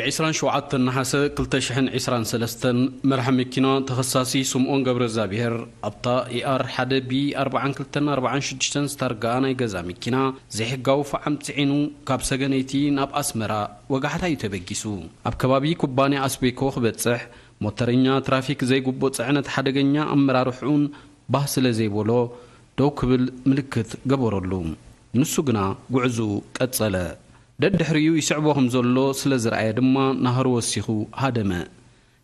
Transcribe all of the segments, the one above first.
ዕስራን ሸውዓተን ነሓሰ ክልተ ሽሕን ዕስራን ሰለስተን፣ መርሓ መኪና ተኸሳሲ ስምኦን ገብረእግዚኣብሄር ኣብታ ኢኣር ሓደ ቢ ኣርባዓን ክልተን ኣርባዓን ሽዱሽተን ዝታርጋኣ ናይ ገዛ መኪና ዘይሕጋዊ ፈዓም ጽዒኑ ካብ ሰገነይቲ ናብ ኣስመራ ወጋሕታ እዩ ተበጊሱ። ኣብ ከባቢ ኩባንያ ኣስቤኮ ክበጽሕ፣ ሞተረኛ ትራፊክ ዘይግቡእ ጽዕነት ሓደገኛ ኣመራርሕኡን ባህ ስለ ዘይበሎ፣ ደው ክብል ምልክት ገበረሉ። ንሱ ግና ጉዕዝኡ ቀጸለ። ደድሕሪኡ ይስዕቦ ከም ዘሎ ስለ ዝረኣየ ድማ ናህሩ ወሲኹ ሃደመ።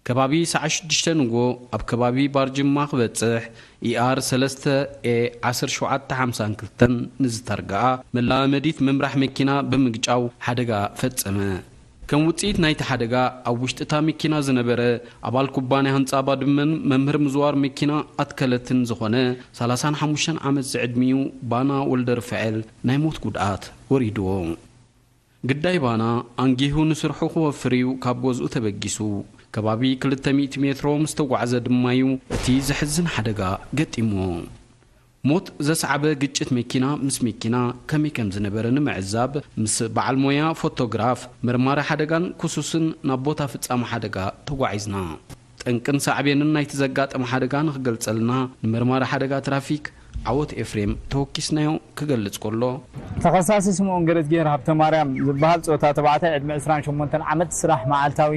ከባቢ ሰዓት ሽዱሽተ ንግሆ ኣብ ከባቢ ባርጅማ ክበጽሕ፣ ኢኣር ሰለስተ ኤ ዓሰርተ ሸውዓተ ሓምሳን ክልተን ንዝተርግኣ መላመዲት ምምራሕ መኪና ብምግጫው ሓደጋ ፈጸመ። ከም ውጽኢት ናይቲ ሓደጋ፣ ኣብ ውሽጢ እታ መኪና ዝነበረ ኣባል ኩባንያ ህንጻ ባድመን መምህር ምዝዋር መኪና ኣትከለትን ዝኾነ ሰላሳን ሓሙሽተን ዓመት ዝዕድሚኡ ባና ወልደርፋኤል ናይ ሞት ጉድኣት ወሪድዎ። ግዳይ ባና ኣንጊሁ ንስርሑ ክወፍር እዩ ካብ ገዝኡ ተበጊሱ። ከባቢ ክልተ ሚእቲ ሜትሮ ምስ ተጓዕዘ ድማ እዩ እቲ ዘሕዝን ሓደጋ ገጢምዎ። ሞት ዘስዓበ ግጭት መኪና ምስ መኪና ከመይ ከም ዝነበረ ንምዕዛብ፣ ምስ በዓል ሞያ ፎቶግራፍ፣ መርማሪ ሓደጋን ክሱስን ናብ ቦታ ፍጻመ ሓደጋ ተጓዒዝና። ጠንቅን ሳዕቤንን ናይቲ ዘጋጠመ ሓደጋ ንኽገልጸልና፣ ንመርማሪ ሓደጋ ትራፊክ ዓወት ኤፍሬም ተወኪስናዮ ክገልጽ ከሎ፣ ተኸሳሲ ስምኦን ገረዝጊሄር ሃብተማርያም ዝበሃል ጾታ ተባዕታይ፣ ዕድመ ዕስራን ሸሞንተን ዓመት፣ ስራሕ መዓልታዊ፣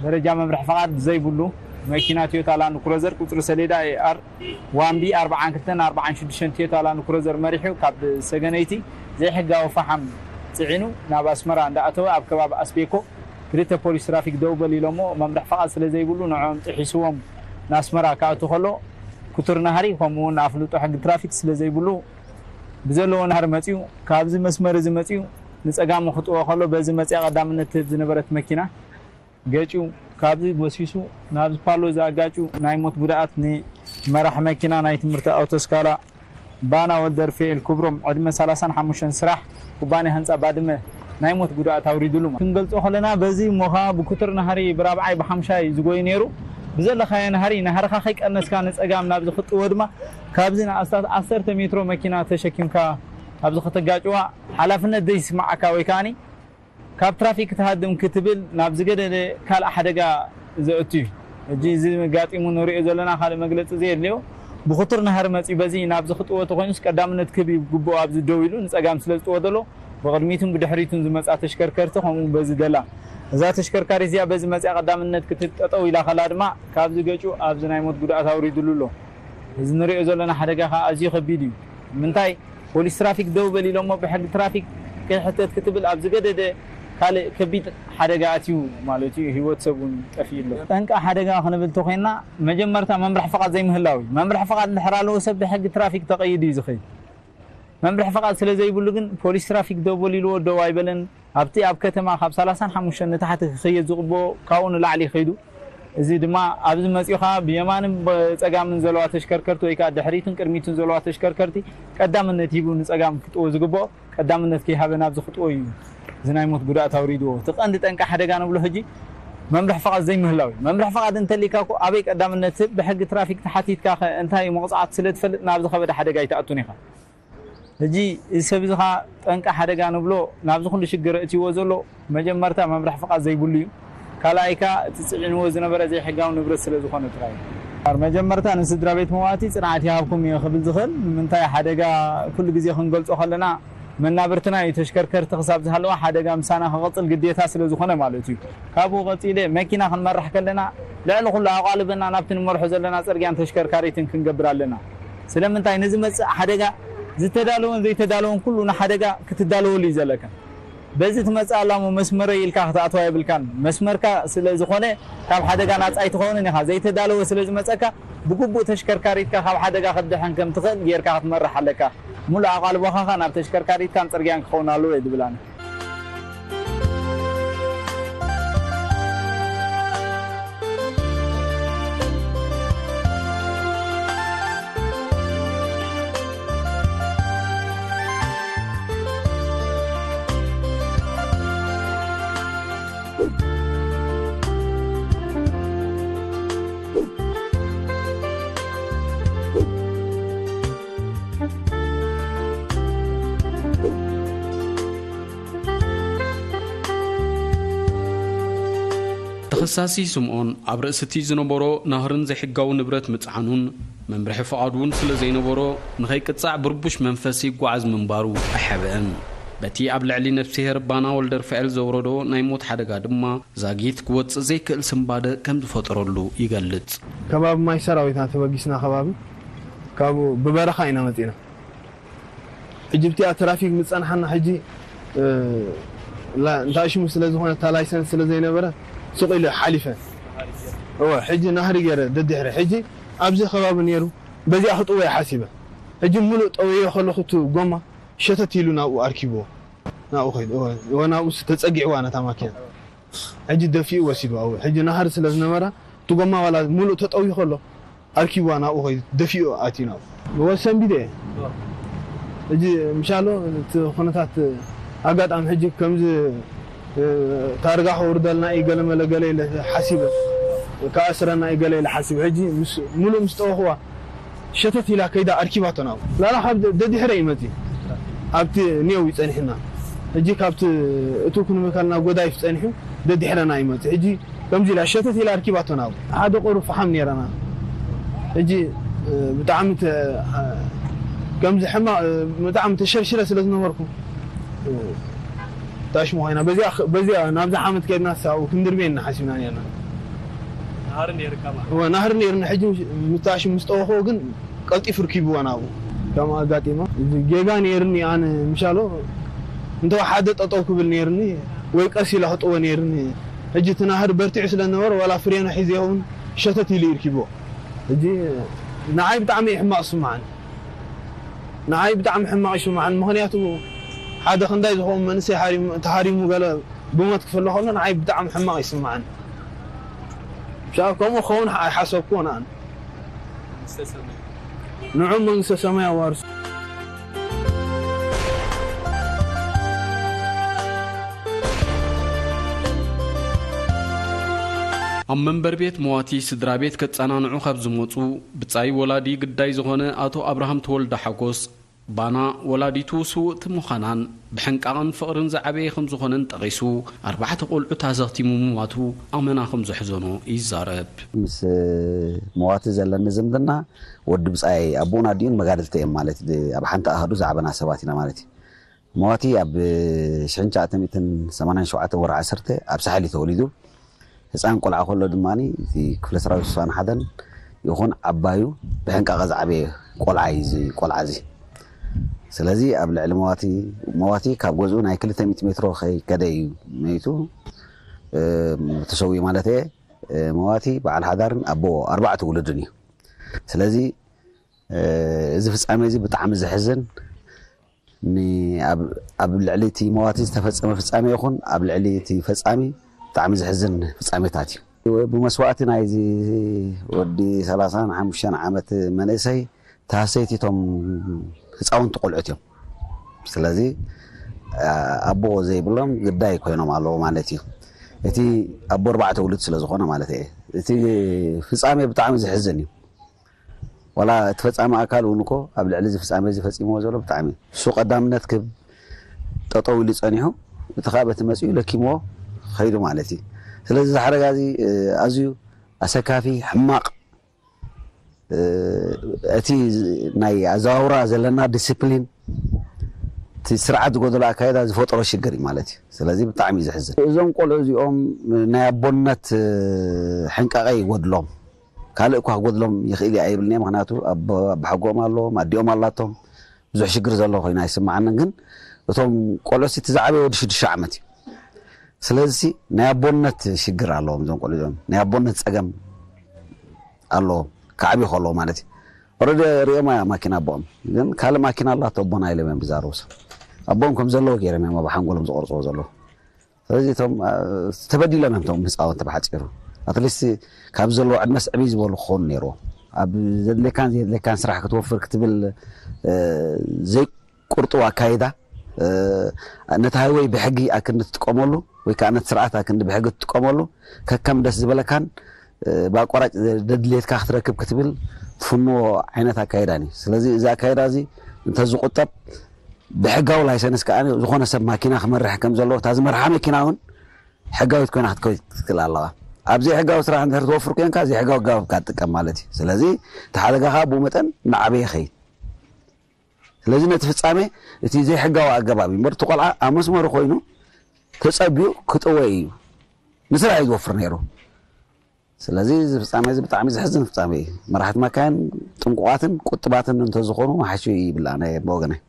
ደረጃ መምርሒ ፍቓድ ዘይብሉ፣ መኪና ቶዮታ ላንድ ክሩዘር ቁጽሪ ሰሌዳ ኤኣር ዋን ቢ ኣርባዓን ክልተን ኣርባዓን ሽዱሽተን ቶዮታ ላንድ ክሩዘር መሪሑ ካብ ሰገነይቲ ዘይሕጋዊ ፈሓም ጽዒኑ ናብ ኣስመራ እንዳኣተወ፣ ኣብ ከባቢ ኣስቤኮ ክልተ ፖሊስ ትራፊክ ደው በል ኢሎሞ፣ መምርሒ ፍቓድ ስለ ዘይብሉ ንዕኦም ጥሒስዎም ናስመራ ክኣቱ ከሎ፣ ክቱር ናህሪ ከምኡ እውን ኣፍልጦ ሕጊ ትራፊክ ስለ ዘይብሉ፣ ብዘለዎ ናህሪ መጺኡ፣ ካብዚ መስመር እዚ መጺኡ ንጸጋሙ ክጥወ ከሎ፣ በዚ መጺኣ ቀዳምነት ትህብ ዝነበረት መኪና ገጭዩ፣ ካብዚ ጎሲሱ ናብዚ ፓሎ ዝኣጋጩ ናይ ሞት ጉድኣት ንመራሕ መኪና ናይ ትምህርቲ ኣውቶስካላ ባና ወልደርፍኤል ክብሮም፣ ዕድመ ሰላሳን ሓሙሽተን፣ ስራሕ ኩባንያ ህንጻ ባድመ፣ ናይ ሞት ጉድኣት ኣውሪድሉ። ክንገልጾ ከለና፣ በዚ እሞ ኸኣ ብክቱር ናህሪ ብራብዓይ ብሓምሻይ ዝጎይ ነይሩ። ብዘለኻዮ ናህሪ፣ ናህርኻ ከይቀነስካ ንጸጋም ናብዚ ክትጥወ ድማ፣ ካብዚ ንኣስታት ዓሰርተ ሜትሮ መኪና ተሸኪምካ ኣብዚ ከተጋጭዋ ሓላፍነት ዘይስምዓካ ወይ ከኣኒ ካብ ትራፊክ ክትሃድም ክትብል ናብ ዝገደደ ካልእ ሓደጋ ዘእቱ እዩ። ሕጂ እዚ ኣጋጢሙ ንሪኦ ዘለና ካልእ መግለጺ ዘየድልዮ ብኽቱር ናህሪ መጺኡ በዚ ናብዚ ክጥወ ተኾይኑስ ቀዳምነት ክህብ ይግብኦ ኣብዚ ደው ኢሉ ንጸጋም ስለ ዝጥወ ዘሎ ብቕድሚቱን ብድሕሪቱን ዝመጻ ተሽከርከርቲ ከምኡ በዚ ደላ እዛ ተሽከርካሪት እዚኣ በዚ መጺኣ ቀዳምነት ክትህብ ጠጠው ኢላ ከላ ድማ ካብዚ ገጩ ኣብዚ ናይ ሞት ጉድኣት ኣውሪድሉ ኣሎ። እዚ ንሪኦ ዘለና ሓደጋ ከኣ ኣዝዩ ከቢድ እዩ። ምንታይ ፖሊስ ትራፊክ ደው በል ኢሎሞ ብሕጊ ትራፊክ ከይሕተት ክትብል ኣብ ዝገደደ ካልእ ከቢድ ሓደጋ ኣትዩ ማለት እዩ። ህይወት ሰብ እውን ጠፊኡ ኣሎ። ጠንቂ ሓደጋ ክንብል ተኾይንና መጀመርታ መምርሒ ፍቓድ ዘይምህላው እዩ። መምርሒ ፍቓድ እንድሕር ኣለዎ ሰብ ብሕጊ ትራፊክ ተቐይዱ እዩ ዝኸይድ። መምርሒ ፍቓድ ስለ ዘይብሉ ግን ፖሊስ ትራፊክ ደው በል ኢልዎ ደው ኣይበለን። ኣብቲ ኣብ ከተማ ካብ ሰላሳን ሓሙሽተን ንታሕቲ ክኸየድ ዝቕብኦ ካብኡ ንላዕሊ ይኸይዱ። እዚ ድማ ኣብዚ መጺኡ ኸኣ ብየማንን ብጸጋምን ዘለዋ ተሽከርከርቲ ወይ ከኣ ድሕሪትን ቅድሚትን ዘለዋ ተሽከርከርቲ ቀዳምነት ሂቡ ንጸጋም ክጥዎ ዝግብኦ ቀዳምነት ከይሃበ ናብዚ ክጥዎ እዩ እዚ ናይ ሞት ጉድኣት ኣውሪድዎ። እቲ ቀንዲ ጠንቂ ሓደጋ ንብሎ ሕጂ መምርሒ ፍቓድ ዘይምህላው እዩ። መምርሒ ፍቓድ እንተሊካ እኮ ኣበይ ቀዳምነት ትህብ፣ ብሕጊ ትራፊክ ተሓቲትካ ኸ እንታይ እዩ መቕጻዕቲ ስለ ትፈልጥ ናብዚ ከበደ ሓደጋ ኣይትኣቱን ኢኻ። ሕጂ እዚ ሰብ እዚ ኸኣ ጠንቂ ሓደጋ ንብሎ ናብዚ ኩሉ ሽግር እትይዎ ዘሎ መጀመርታ መምርሒ ፍቓድ ዘይብሉ እዩ። ካልኣይ ከኣ እቲ ጽዒንዎ ዝነበረ ዘይሕጋዊ ንብረት ስለ ዝኾነ ጥራይ እዩ። መጀመርታ ንስድራ ቤት መዋቲ ጽንዓት ይሃብኩም እየ ክብል ዝኽእል። ንምንታይ ሓደጋ ኩሉ ግዜ ክንገልጾ ከለና መናብርትና እዩ። ተሽከርከርቲ ክሳብ ዝሃለዋ ሓደጋ ምሳና ክቕጽል ግዴታ ስለ ዝኾነ ማለት እዩ። ካብኡ ቀጺለ መኪና ክንመርሕ ከለና ልዕሊ ኩሉ ኣቓልበና ናብቲ ንመርሖ ዘለና ጽርግያን ተሽከርካሪትን ክንገብር ኣለና። ስለምንታይ ንዝመጽእ ሓደጋ ዝተዳለወን ዘይተዳለወን ኩሉ ንሓደጋ ክትዳለወሉ እዩ ዘለካ። በዚ ትመጽእ ኣላ እሞ መስመረይ ኢልካ ክትኣትዋ የብልካን። መስመርካ ስለ ዝኾነ ካብ ሓደጋ ናጻ ኣይትኸውንን ኢኻ። ዘይተዳለወ ስለ ዝመጸካ ብግቡእ ተሽከርካሪትካ ካብ ሓደጋ ክትድሕን ከም ትኽእል ጌርካ ክትመርሕ ኣለካ። ሙሉእ ኣቓልቦኻ ኸኣ ናብ ተሽከርካሪትካን ጽርግያን ክኸውን ኣለዎ እየ ዝብል ኣነ። ተኸሳሲ ስምኦን ኣብ ርእሲ እቲ ዝነበሮ ናህርን ዘይሕጋዊ ንብረት ምጽዓኑን መምርሒ ፍቓድ እውን ስለ ዘይነበሮ፣ ንኸይቅጻዕ ብርቡሽ መንፈስ ይጓዓዝ ምንባሩ ኣይሓብአን። በቲ ኣብ ልዕሊ ነፍስሄር ባና ወልደርፋኤል ዘውረዶ ናይ ሞት ሓደጋ ድማ ዛጊት ክወጽእ ዘይክእል ስንባደ ከም ዝፈጠረሉ ይገልጽ። ከባቢ ማይ ሰራዊትና ተበጊስና ከባቢ ካብኡ ብበረኻ ኢና መጺና። ሕጂ ብቲኣ ትራፊክ ምስ ጸንሓና ሕጂ፣ እ፣ ላ-፣ እንታሽሙ ስለ ዝኾነ እታ ላይሰንስ ስለ ዘይነበረ ሱቕ ኢለ ሓሊፈ። እወ፣ ሕጂ ናህሪ ገይረ ደድሕረ። ሕጂ ኣብዚ ከባቢ ነይሩ፣ በዚኣ ክጥወዮ ሓሲበ። ሕጂ ሙሉእ ጠወዮ ከለኹ እቲ ጎማ ሸተት ኢሉ ናብኡ ኣርኪብዎ። ናብኡ ከይዱ። እወ፣ እወ፣ ናብኡ ተጸጊዕዋ ነታ ማኪና። ሕጂ ደፊኡ ወሲዱ። እወ፣ ሕጂ ናህሪ ስለ ዝነበራ እቲ ጎማ ዋላ ሙሉእ ተጠውዩ ከሎ ኣርኪብዋ ናብኡ ከይዱ ደፊኡ ኣትዩ ናብኡ። እወ፣ ሰንቢደ እየ። ሕጂ ምሻሎ እቲ ኩነታት ኣጋጣሚ ሕጂ ከምዚ፣ እ፣ ታርጋ ከውርደልና እዩ ገለ መለ ገለ ኢለ ሓሲበ። ክኣስረና እዩ ገለ ኢለ ሓሲበ። ሕጂ ምስ፣ ሙሉእ ምስ ጠወኽዋ ሸተት ኢላ ከይዳ ኣርኪባቶ ናብኡ። ላላ ካብ ደ-፣ ደድሕረ እዩ መጺኡ። ኣብቲ ኔው እዩ ጸኒሕና። ሕጂ ካብቲ እቱ ክንመካልና ጎዳይፍ ጸኒሑ ደድሕረና እዩ መጺኡ። ሕጂ ከምዚ ኢላ ሸተት ኢላ ኣርኪባቶ ናብኡ። ሓደ ቁሩብ ፈሓም ኔረና። ሕጂ፣ እ፣ ብጣዕሚ ተ-፣ እ፣ ከምዚ ሕማቕ፣ እ፣ ብጣዕሚ ተሸርሽረ ስለ ዝነበርኩ፣ እ፣ ታሽሙ ኮይና። በዚኣ ኽ-፣ በዚኣ ናብዛ ሓመድ ከድና ሳው ክንድርቤ ኢና ሓሲብና ኔርና። ናህሪ ነይርካ ማለት? እወ፣ ናህሪ ነይርና። ሕጂ ምስ፣ ምስ ታሽሙ ምስ ጠወኽዎ ግን ቀልጢፉ ርኪብዋ ናብኡ። ከም ኣጋጢማ። ጌጋ ነይርኒ ኣነ ምሻሎ። እንተ ሓደ ጠጠው ክብል ነይርኒ ወይ ቀስ ኢላ ክጥወ ነይርኒ። ሕጂ እቲ ናህሪ በርቲዑ ስለ ዝነበረ ዋላ ፍሬኑ ሒዘ ይኸውን ሸተት ኢሉ ይርኪብዎ። ሕጂ ንዓይ ብጣዕሚ እዩ ሕማቕ ዝስምዓኒ። ንዓይ ብጣዕሚ ሕማቕ ይስምዓኒ። ምኽንያቱ ሓደ ክንዳይ ዝኸውን መንእሰይ ሓሪሙ፣ ተሃሪሙ ገለ ብሞት ክፍለ ከሎ ንዓይ ብጣዕሚ ሕማቕ ይስምዓኒ። ብሻ ከምኡ ክኸውን ኣይሓሰብኩዎን ኣነ። ንዑ መንግስተ ሰማይ ኣዋርሶ። ኣብ መንበር ቤት መዋቲ ስድራ ቤት ከጸናንዑ ካብ ዝመጹ ብጻይ ወላዲ ግዳይ ዝኾነ ኣቶ ኣብርሃም ተወልደ ሓጎስ፣ ባና ወላዲቱ ስውእቲ ምዃናን ብሕንቃቕን ፍቕርን ዝዓበየ ከም ዝኾነን ጠቒሱ፣ ኣርባዕተ ቆልዑት ኣዘኽቲሙ ምሟቱ ኣመና ከም ዘሕዘኖ ይዛረብ። ምስ መዋቲ ዘለኒ ዝምድና፣ ወዲ ብጻይ ኣቦኡን ኣዲኡን መጋድልቲ እዮም ማለት፣ ኣብ ሓንቲ ኣሃዱ ዝዓበና ሰባት ኢና ማለት እዩ። መዋቲ ኣብ ሽሕን ትሽዓተ ሚእትን ሰማንያን ሸውዓተን ወርሒ ዓሰርተ ኣብ ሳሕል እዩ ተወሊዱ። ህፃን ቆልዓ ከሎ ድማ እቲ ክፍለ ሰራዊት ስሳን ሓደን ይኹን ዓባዩ ብሕንቃቐ ዝዓበየ ቆልዓ እዩ እዚ ቆልዓ እዚ። ስለዚ ኣብ ልዕሊ መዋቲ፣ መዋቲ ካብ ገዝኡ ናይ ክልተ ሚእቲ ሜትሮ ከይከደ እዩ መይቱ፣ እ፣ ተሰዊኡ ማለት እየ። እ፣ መዋቲ በዓል ሓዳርን ኣቦ ኣርባዕተ ውሉድን እዩ። ስለዚ፣ እ፣ እዚ ፍጻሜ እዚ ብጣዕሚ ዘሕዝን፣ ን-፣ ኣብ፣ ኣብ ልዕሊ እቲ መዋቲ ዝተፈጸመ ፍጻሜ ይኹን ኣብ ልዕሊ እቲ ፈጻሚ ብጣዕሚ ዘሕዝን ፍጻሜታት እዩ። ብመስዋእቲ ናይዚ ወዲ ሰላሳን ሓሙሽተን ዓመት መንእሰይ፣ ተሃሰይቲ እቶም ህፃውንቲ ቆልዑት እዮም። ስለዚ፣ አ-፣ ኣቦ ዘይብሎም ግዳይ ኮይኖም ኣለዉ ማለት እዩ። እቲ ኣቦ ኣርባዕተ ውሉድ ስለ ዝኾነ ማለት እየ። እቲ ፍጻሜ ብጣዕሚ ዘሕዝን እዩ። ዋላ እቲ ፈጻሚ ኣካል እውን እኮ ኣብ ልዕሊ እዚ ፍጻሜ እዚ ፈጺምዎ ዘሎ ብጣዕሚ እሱ ቀዳምነት ክብ ጠጠው ኢሉ ጸኒሑ፣ እቲ ካብ እቲ መጺኡ ለኪምዎ ኸይዱ ማለት እዩ። ስለዚ እዚ ሓደጋ እዚ፣ እ፣ ኣዝዩ ኣሰካፊ፣ ሕማቕ፣ እ፣ እቲ ናይ ኣዘዋውራ ዘለና ዲስፕሊን፣ እቲ ስርዓት ዝጎደሎ ኣካይዳ ዝፈጠሮ ሽግር እዩ ማለት እዩ። ስለዚ ብጣዕሚ እዩ ዘሕዝን። እዞም ቆልዑ እዚኦም ናይ ኣቦነት፣ እ፣ ሕንቃቐ ይጎድሎም። ካልእ እኳ ክጎድሎም ይኽእል እዩ ኣይብልን እየ። ምኽንያቱ ኣቦ-፣ ኣቦሓጎኦም ኣለዎም፣ ኣዲኦም ኣላቶም። ብዙሕ ሽግር ዘሎ ኮይኑ ኣይስምዓንን። ግን እቶም ቆልዑ እቲ ዝዓበየ ወዲ ሽዱሽተ ዓመት እዩ። ስለዚ ናይ ኣቦነት ሽግር ኣለዎም እዞም ቆልዑ እዚኦም። ናይ ኣቦነት ጸገም ኣለዎም። ክዓብዩ ከለዉ ማለት እዩ። ኦረዲ ሪኦማ ማኪና ኣቦኦም። ግን ካልእ ማኪና ኣላቶ ኣቦና ኢሎም እዮም ዝዛረቡ ሰብ። ኣቦኦም ከም ዘለዉ ገይሮም እዮም ኣብ ሓንጎሎም ዝቆርጽዎ ዘለዉ። ስለዚ እቶም፣ አ፣ ተበዲሎም እዮም እቶም ህፃውንቲ ብሓፂሩ። ኣትሊስት ካብ ዘለዎ ዕድመስ ዕብይ ዝበሉ ክኾኑ ነይርዎም። ኣብ ዘድልየካን ዘየድልየካን ስራሕ ክትወፍር ክትብል፣ እ፣ ዘይቁርጥው ኣካይዳ፣ እ፣ ነቲ ሃይወይ ብሕጊ ኣክንዲ ትጥቀመሉ ወይ ከዓ ነቲ ስርዓት ኣክንዲ ብሕጊ ትጥቀመሉ ከከም ደስ ዝበለካን፣ እ፣ ብኣቋራጭ ዘድልየትካ ክትረክብ ክትብል ትፍንዎ ዓይነት ኣካይዳን እዩ። ስለዚ እዚ ኣካይዳ እዚ እንተዝቁጠብ ብሕጋዊ ላይሰንስ ከኣ ዝኾነ ሰብ ማኪና ክመርሕ ከም ዘለዎ፣ እታ ዝመርሓ መኪና እውን ሕጋዊት ኮይና ክትከይድ ክትክእል ኣለዋ። ኣብ ዘይሕጋዊ ስራሕ እንድሕር ትወፍር ኮንካ ዘይሕጋዊ ኣገባብ እካ ትጥቀም ማለት እዩ። ስለዚ እቲ ሓደጋኻ ብኡ መጠን እናዓበየ ይኸይድ። ስለዚ ነቲ ፍጻሜ እቲ ዘይሕጋዊ ኣገባብ እዩ እምበር እቲ ቆልዓ ኣብ መስመሩ ኮይኑ ተጸቢዩ ክጥወይ እዩ። ንስራሕ እዩ ዝወፍር ነይሩ። ስለዚ እዚ ፍጻሜ እዚ ብጣዕሚ ዘሕዝን ፍጻሜ እዩ። መራሕቲ መካይን ጥንቁቓትን ቁጥባትን እንተዝኾኑ መሓሹ ይብል ኣነ ብወገነይ።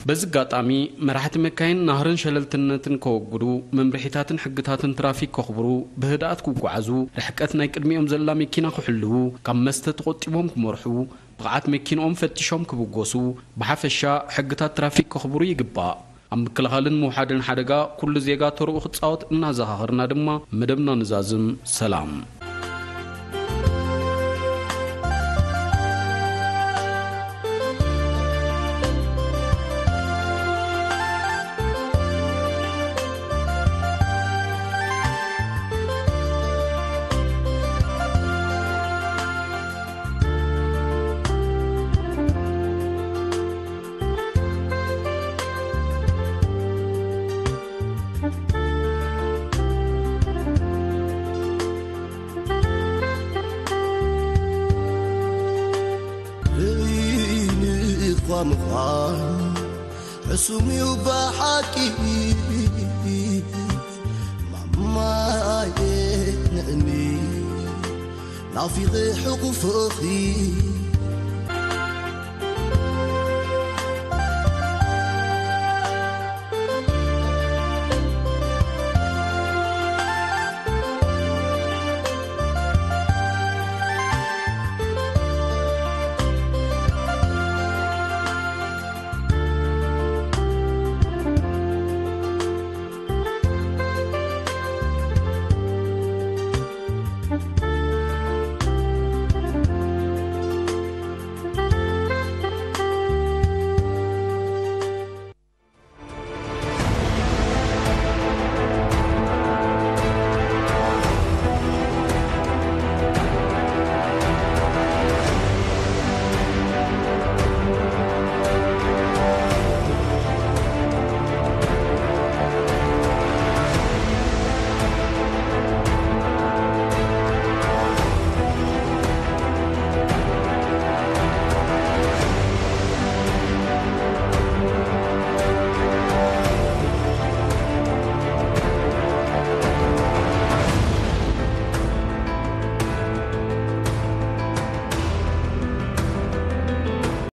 በዚ ኣጋጣሚ መራሕቲ መካይን ናህርን ሸለልትነትን ከወግዱ፣ መምርሒታትን ሕግታትን ትራፊክ ከኽብሩ፣ ብህድኣት ክጓዓዙ፣ ርሕቀት ናይ ቅድሚኦም ዘላ መኪና ክሕልዉ፣ ካብ መስተ ተቖጢቦም ክመርሑ፣ ብቕዓት መኪንኦም ፈቲሾም ክብገሱ፣ ብሓፈሻ ሕግታት ትራፊክ ከኽብሩ ይግባእ። ኣብ ምክልኻልን ምውሓድን ሓደጋ ኩሉ ዜጋ ተርኡ ክጻወት እናዘኻኸርና ድማ መደብና ንዛዝም። ሰላም። ርእይኒ እኳ ምዃን ሕሱም እዩ ብሓቂ። ማማየ ንእኒ ናፊቐ ሕቑፍኺ